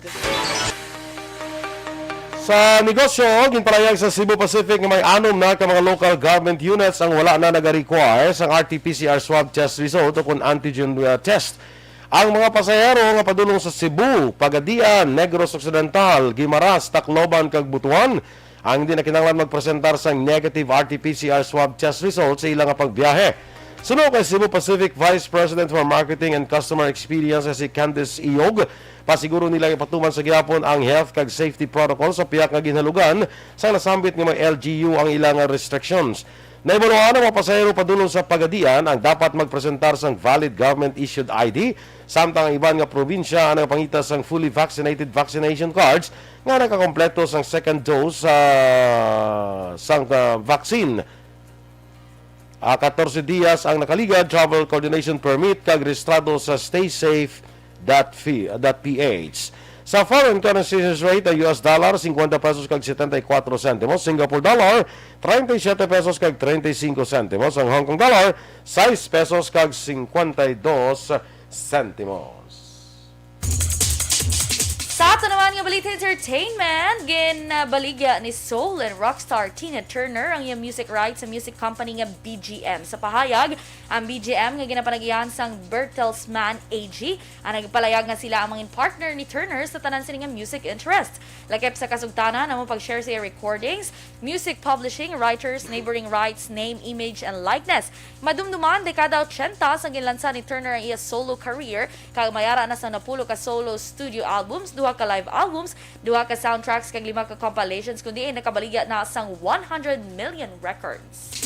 Sa negosyo, ginpalayag sa Cebu Pacific nga may anom na ka mga local government units ang wala na nagarequire sang R T P C R swab test result o kun antigen, uh, test. Ang mga pasahero nga padulong sa Cebu, Pagadian, Negros Occidental, Guimaras, Tacloban, kag Butuan ang hindi na kinahanglan magpresentar sang negative R T P C R swab test result sa ila nga pagbiyahe. Suno kay Cebu Pacific Vice President for Marketing and Customer Experience nga si Candice Iyog, pasiguro nila ipatuman sa gihapon ang health kag safety protocol sa pihak nga ginhalugan sang nasambit nga mga L G U ang ila nga restrictions. Nahibaluan ang mga pasahero padulong sa Pagadian ang dapat magpresentar sang valid government-issued I D, samtang ang iban nga probinsya ang nagapangita sang fully vaccinated vaccination cards nga nakakompleto sang second dose, ah, sang, ah, vaccine. Ah, katorse dias ang nakaligad, travel coordination permit, kag rehistrado sa stay safe dot P H. Sa foreign currency exchange rate, ang U S dollar, cincuenta pesos kag setenta y cuatro centimos, Singapore dollar, treinta y siete pesos kag treinta y cinco centimos, ang Hong Kong dollar, sais pesos kag cincuenta y dos centimos. Sa ato naman nga balita entertainment, ginbaligya ni soul and rockstar Tina Turner ang iyang music rights sa music company nga B G M. Sa pahayag, ang B G M nga ginapanagihan sang Bertelsmann A G ang nagpalayag nga sila ang mga partner ni Turner sa tanan sini nga music interest. Lakip sa kasugtanan, amo pag-share sa iya recordings, music publishing, writers, neighboring rights, name, image, and likeness. Madumduman, dekada ochenta sang ginlansa ni Turner ang iya solo career, kag may ara na sang napulo ka solo studio albums, duha ka live albums, duha ka soundtracks, kag lima ka compilations, kundi nakabaligya na sang one hundred million records.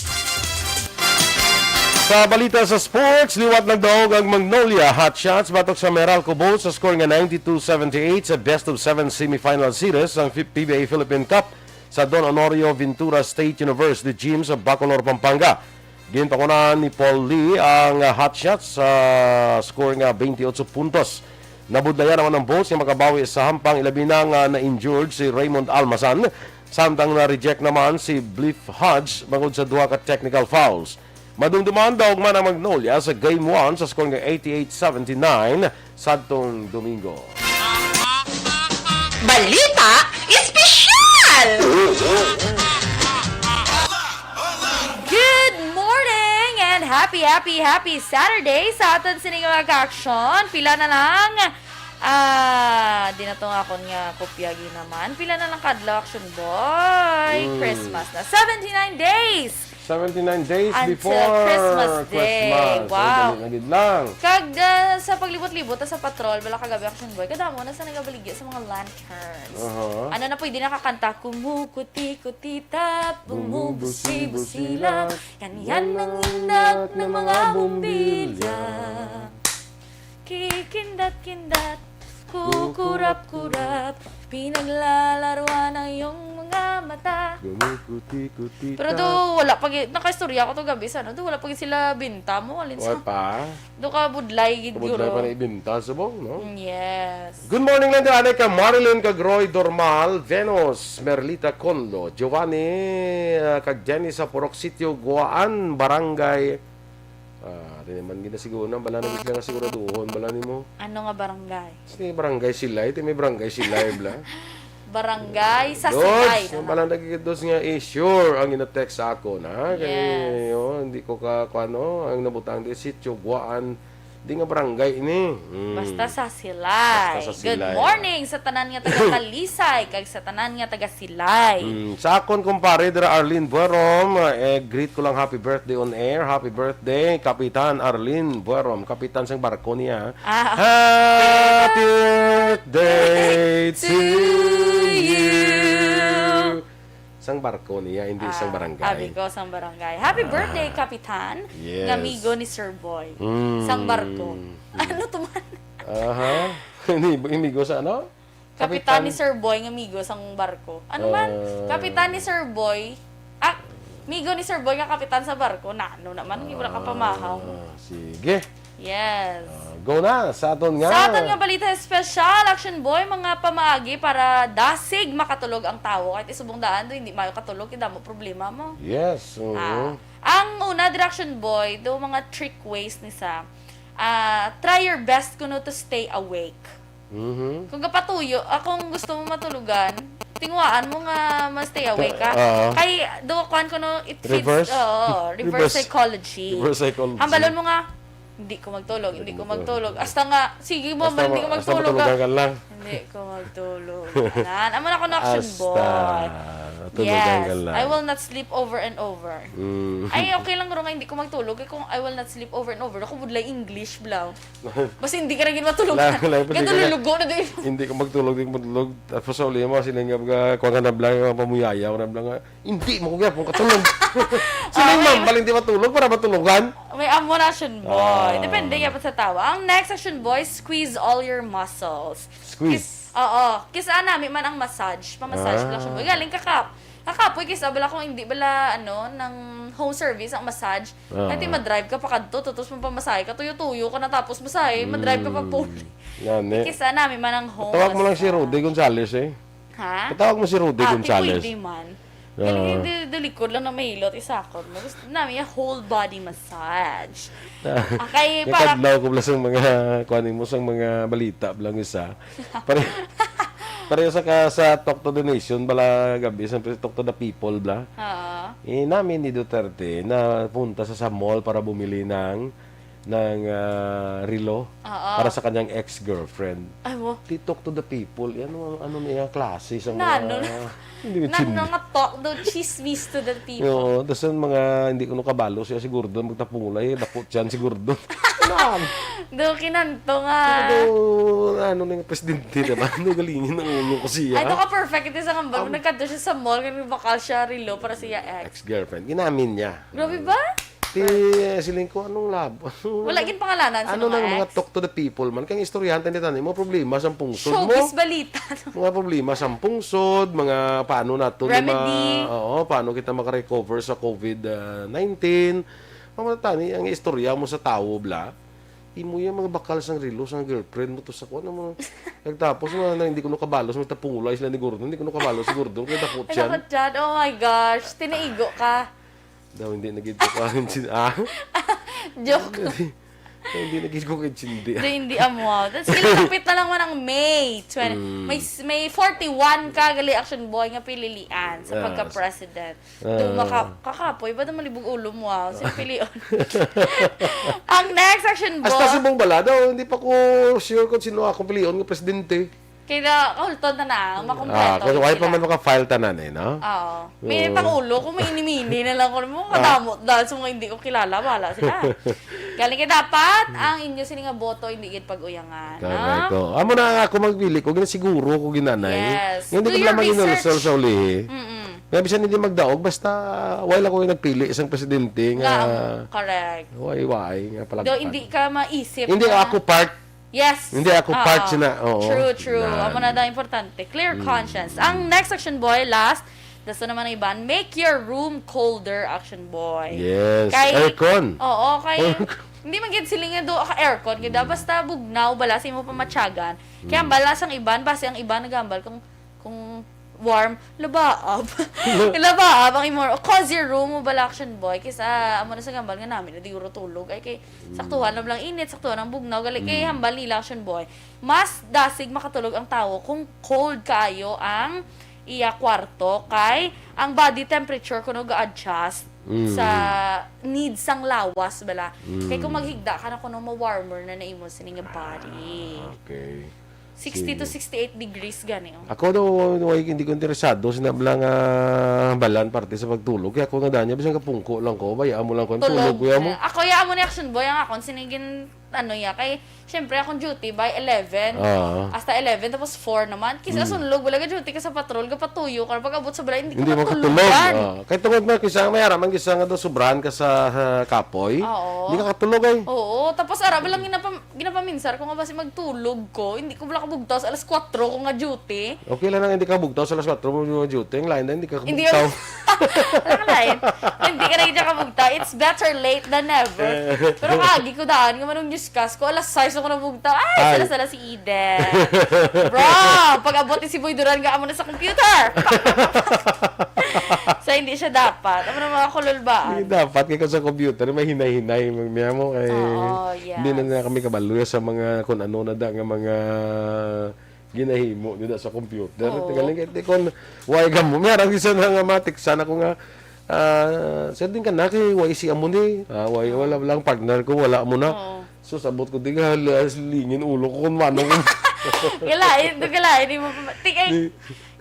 Sa balita sa sports, liwat nagdaog ang Magnolia Hotshots batok sa Meralco Bulls sa score nga ninety-two seventy-eight sa best of seven semifinal series sang P B A Philippine Cup sa Don Honorio Ventura State University Gym sa Bacolor, Pampanga. Ginpangunahan ni Paul Lee ang, ah, Hotshots sa score nga twenty-eight puntos. Nabudlayan naman ang Bulls nga makabawi sa hampang, ilabi na nga na-injured si Raymond Almasan, samtang na-reject naman si Bliff Hodge bangod sa duha ka technical fouls. Madumduman daog man ang Magnolia sa Game one sa score nga eighty-eight seventy-nine sadtong Domingo. Balita Espesyal! Good morning and happy, happy, happy Saturday sa aton sini nga mga ka-aksyon. Pila na lang, ah, di na to nga akon nga kopya gid naman. Pila na lang kadlaw, Action Boy? Mm. Christmas na. Seventy-nine days! Seventy-nine days Until before Christmas Day. Christmas. Ay, wow. Dali na gid lang. Kag, ah, sa paglibot-libot, ah, sa patrol, bala kagabi, Action Boy, kadamo na sa nagabaligya sa mga lanterns. Aha. Ano na pwede nakakanta? Kumukuti-kutita, bumubusi-busila, kanyan ang indak ng mga bumbilya. Kikindat-kindat, kukurap-kurap, pinaglalaruan ang iyong mga mata. Gumukuti-kuti Pero ka. Do, wala pa gi-, nakaistorya ko to gabi sa ano, do, wala pa gi sila binta mo, alin Wala sa, pa? Do ka budlay gid Kabudlay guro. Pa na ibinta, subong, no? Mm, yes. Good morning lang dyan, ka Marilyn, kag Roy Dormal, Venus, Merlita Conlo, Giovanni, ah, kag Jenny sa Purok Sitio, Guaan, Barangay Ah, di naman gina siguro na, bala na gid sila nga siguraduhon, bala nimo. Ano nga barangay? Sige, barangay Silay, ti may barangay Silay, bla. Barangay sa Dos, Silay, no? Bala na gid dos nga, eh, sure, ang gina-text sa ako na. Kay, Yes. oh, hindi ko ka, kuano, ang nabutang di, Sitio Guaan, di nga barangay ini. Mm. Basta sa Silay. Basta sa Good Silay. Morning sa tanan nga taga Talisay, kag sa tanan nga taga Silay. Mm, sa akon, kumpare, dira Arlene Buerom, eh, greet ko lang happy birthday on air. Happy birthday, Kapitan Arlene Buerom. Kapitan sang barko niya. Ah. Happy birthday to you. Sang barko niya, hindi sang Ah, barangay. Abi ko, sang barangay. Happy Ah. birthday, Kapitan. Yes. Nga amigo ni Sir Boy. Mm. Sang barko. Mm. Ano to man? Aha. Ini, amigo sa ano? Kapitan ni Kapitan. Sir Boy nga amigo sang barko. Ano man? Ah. Kapitan ni Sir Boy. Ah, amigo ni Sir Boy nga kapitan sa barko. Na, ano naman, wala ka pamahaw. Ah, sige. Yes. Ah, go na sa aton nga. Sa aton nga balita espesyal, Action Boy, mga pamaagi para dasig makatulog ang tawo. Kahit isubong daan do, hindi mayo katulog, kay damo problema mo. Yes, oo. Ah, ang una, dira Action Boy, do mga trick ways ni sa, ah, try your best kuno to stay awake. Mhm. Kung kapatuyo, ah, kung gusto mo matulogan, tinguhaan mo nga ma-stay awake ka. Ah. Kay, do, kuan ko, no, it feeds, Reverse? oo, reverse Reverse. psychology. Reverse psychology. Hambalon mo nga, "Hindi ko magtulog, hindi ko magtulog." Hasta nga, sige mo, Hasta hindi ma-, ko hasta magtulog ka. matulogan ka lang. "Hindi ko magtulog." Anan, amo na ko na, Action Hasta Boy. matulogan Yes, ka lang. I will not sleep over and over. Mm. Ay, okay lang ro nga hindi ko magtulog. Eh, kung I will not sleep over and over, ako budlay English, bla. Basta hindi ka na gid matulog. Wala, wala, pwede Kaya ka na. Nalulugo na din. Hindi ko magtulog, di ko matulog. Tapos sa uli mo, sila nga mga, kuha ka na bla, nga pamuyaya, ako na bla nga, "Hindi mo ko gyapon katulog." Sila yung Okay. mambal, hindi matulog para matulogan. May amo na, Action Boy. Ah. Depende gyapon sa tawa. Ang next, Action Boy, squeeze all your muscles. Squeeze. Kis-, oo. Kis-a nami man ang massage. Pa-massage Ah. lang, Action Boy. Galing ka kap-, kakapoy, kis-a bala kung hindi bala, ano, nang home service ang massage. Ah. Kaya ti madrive ka pa kadto, tapos mapamasahe ka, tuyo-tuyo ka na tapos masahe, madrive ka pa Mm. puli. Yan, eh. Kis-a nami man ang home Tawag mo lang si massage. Rudy Gonzales, eh. Ha? Patawag mo si Rudy Ah, ti Gonzales. pwede man. Ah. Galing, di, di likod lang na mahilot, isakot mo. Gusto namin yung whole body massage. Ah, kay Yung para kadlaw ko lang sa mga, kuhanin mo sa mga balita lang isa. Pare-, pareho sa ka, sa Talk to the Nation, bala gabi, sa Talk to the People, bla. Oo. Eh, namin ni Duterte na punta sa, sa mall para bumili ng ng, ah, relo Oo. para sa kanyang ex-girlfriend. Ay, mo. Di talk to the people. Ano, ano niya klase sa Na, mga, ano na? hindi Na, chismis. Nga talk daw, chismis to the people. Oo, tas yung mga hindi ko nakabalo siya, siguro doon magtapulay, dapot siya, siguro doon. Ano? Do kinanto nga. Ano, ano na yung presidente naman? Ano, galingin ang ulo ko siya? Ay, do ka perfect. Ito sa kambal. Am- Nagkadto siya sa mall, kaya bakal siya relo para siya ex. Ex-girlfriend. Ginamin niya. Grabe ba? Ti, eh, siling ko, anong lab-, Wala gid pangalanan sa Ano mga nang mga ex? Talk to the people man? Kaya istoryahan tayo nito, mga problema sa pungsod mo. Showbiz balita, no? Mga problema sa pungsod, mga paano nato na ma-, Remedy. Oo, paano kita makarecover sa covid nineteen. Mga tani, ang istorya mo sa tawo, bla. Imo yung mga bakal sang relo, sang girlfriend mo to sa kuwan, ano mo. Nagtapos, mga na, hindi ko nakabalo, sa mga tapungulay sila ni Gordon, hindi ko nakabalo si Gordon, kaya dakot Ay, siya. Dakot siya. Oh my gosh, tinaigo ka. Daw, hindi na gid ko kain sin-, ah? Joke. Hindi, hindi na gid ko kain sindi. Hindi, hindi, amo, ah. Tas, ilapit na lang man ang May twenty. Mm. May s-, may forty-one ka, gali, Action Boy, nga pililian sa Ah, pagka-president. Ah. Itong maka-, kakapoy, ba't naman libog ulo mo, ah? Sino pilion? Ang next, Action Boy. Hasta subong bala daw, hindi pa ko sure kung sino akong pilion nga presidente. Kaya kahulton na na, makompleto Ah, kasi wala pa sila. Man maka-file tanan eh, no? Oo. May Oo. Pangulo, kung may inimini na lang ko mo, Ah. Kadamot dahil sa mga hindi ko kilala, wala sila. Galing kaya dapat, Mm. Ang inyo sini nga boto, hindi gid pag-uyangan, no? Correct. Oh. Amo na nga ako magpili ko, ginasiguro ko ginanay. Yes. Nga hindi Do ko your lang research. Mag-inulsol sa ulihi. Mm-mm. Nga bisan hindi magdaog, basta wala ko yung nagpili isang presidente nga Nga, um, correct. Way-way nga palagpag. Do, hindi ka maisip Hindi na ako part Yes. Hindi ako Oo. Part sina, oo. True, true. Nan. Amo na daw importante. Clear Mm. Conscience. Ang next, Action Boy, last. Gusto naman ng iban, make your room colder, Action Boy. Yes. Kay, Aircon. Oo, kay, Aircon. Hindi man gid siling nga do ka aircon, gid, ah. Mm. Basta bugnaw, bala sa imo pamatyagan. Kaya Mm. Bala sang iban, basi ang iban nagambal kung Kung warm, labaab. Labaab ang imo, cozy room mo bala, Action Boy, kaysa amo na sa gambal nga namin na di guro tulog. Ay, kay saktuhan Mm. lang lang init, saktuhan ang bugnaw, gali kay Mm. Hambal nila, Action Boy. Mas dasig makatulog ang tawo kung cold kaayo ang iya kwarto, kay ang body temperature kuno ga-adjust Mm. sa needs sang lawas bala. Kay kung Mm. Maghigda ka na kuno, ma-warmer na na imo sini nga body. Ah, okay. Sixty to Sige. Sixty-eight degrees gani, oh. Ako daw, way, hindi ko interesado sa nabla nga balan parte sa pagtulog. Kaya ako nga danya, bisan kapungko lang ko, bayaan mo lang ko, ang tulog, Tulog. Kuya mo. Eh, ako, ya, amo ni Action Boy, ang akon, sinigin, ano ya, kay, syempre, akong duty by eleven. Ah. Hasta eleven, tapos four naman. Kisa Hmm. Sunlog, wala ka duty ka sa patrol, kapatuyo ka, pag-abot sa balay, hindi ka Hindi makatulog. Matulugan. Ah. Kay tungod man, kisa, may araman, kisa nga daw, sobrahan ka sa, sa kapoy. Oo. Hindi ka katulog, ay. Oo, tapos, ara, ba lang ginapam-, Ginapaminsar ko nga basi magtulog ko. Hindi ko wala kabugtaw sa alas kwatro ko nga duty. Okay lang na hindi ka bugtaw sa alas kwatro mo nga duty. Ang lain na hindi ka Hindi kabugtaw. Ang lain. Hindi ka na hindi kabugtaw. It's better late than never. Eh. Pero kaagi ko daan nga manong newscast ko, alas sais ako nabugtaw. Ay, Ay. Sala-sala si Eden. Bro, pag-abot ni si Boy Duran nga amo na sa computer. So, hindi siya dapat. Amo na mga kululbaan. Hindi dapat kay kung sa computer, may hinay-hinay, mag-, niya mo kay Oo, yes. Hindi na, na kami kabalo sa mga kung ano na da nga mga ginahimo nila sa computer. Oo. Tingaling kay, di kon, way gamo. May arang isa na nga matiksan ako nga, ah, "Sir, din ka na kay Y C amo ni." Ah, way, Oo. Wala lang partner ko, wala mo na. Oo. So, sabot ko, di ka, hala, lingin ulo ko kung manong. Galain, galain, di mo pa, ti-, ay, Di-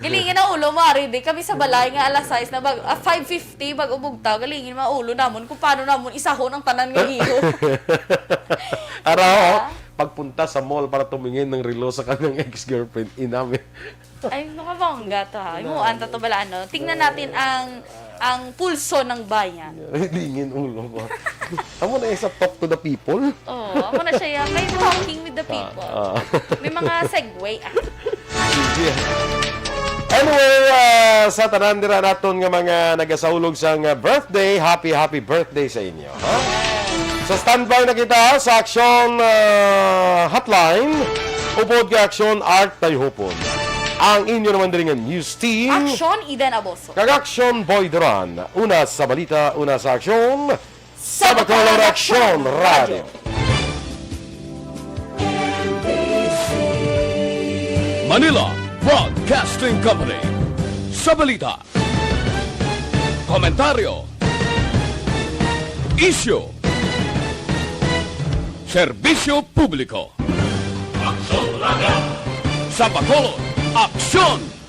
galingan ang ulo mo, ari, di kami sa balay nga alas sais na bag-, ah, five fifty, bag-o bugtaw, galingin mga ulo namon kung paano namon isahon ang tanan nga giho. Ara, oh, Diba? Pagpunta sa mall para tumingin ng relo sa kanyang ex-girlfriend, inamin. Ay, nakabongga to, ha. Imuan ta to bala, ano? Tingnan natin ang, ang pulso ng bayan. Lingin ulo ko. Amo na yung sa talk to the people. Oo, amo na siya yan. May talking with the people. Ah, ah. May mga segue, ah. Sige. Anyway, ah, sa tanan dira naton nga mga nagasaulog sang birthday, happy, happy birthday sa inyo, ha? Sa standby na kita sa Aksyon, ah, Hotline, upod kay Aksyon Art Tayhupon. Ang inyo naman diri nga news team. Aksyon Eden Aboso. Kag Aksyon Boy Duran. Una sa balita, una sa aksyon. Sa Bacolod Aksyon Radio. Manila Broadcasting Company. Sa balita, komentaryo, isyu, serbisyo publiko. Aksyon Radio. Sa Bacolod, Aksyon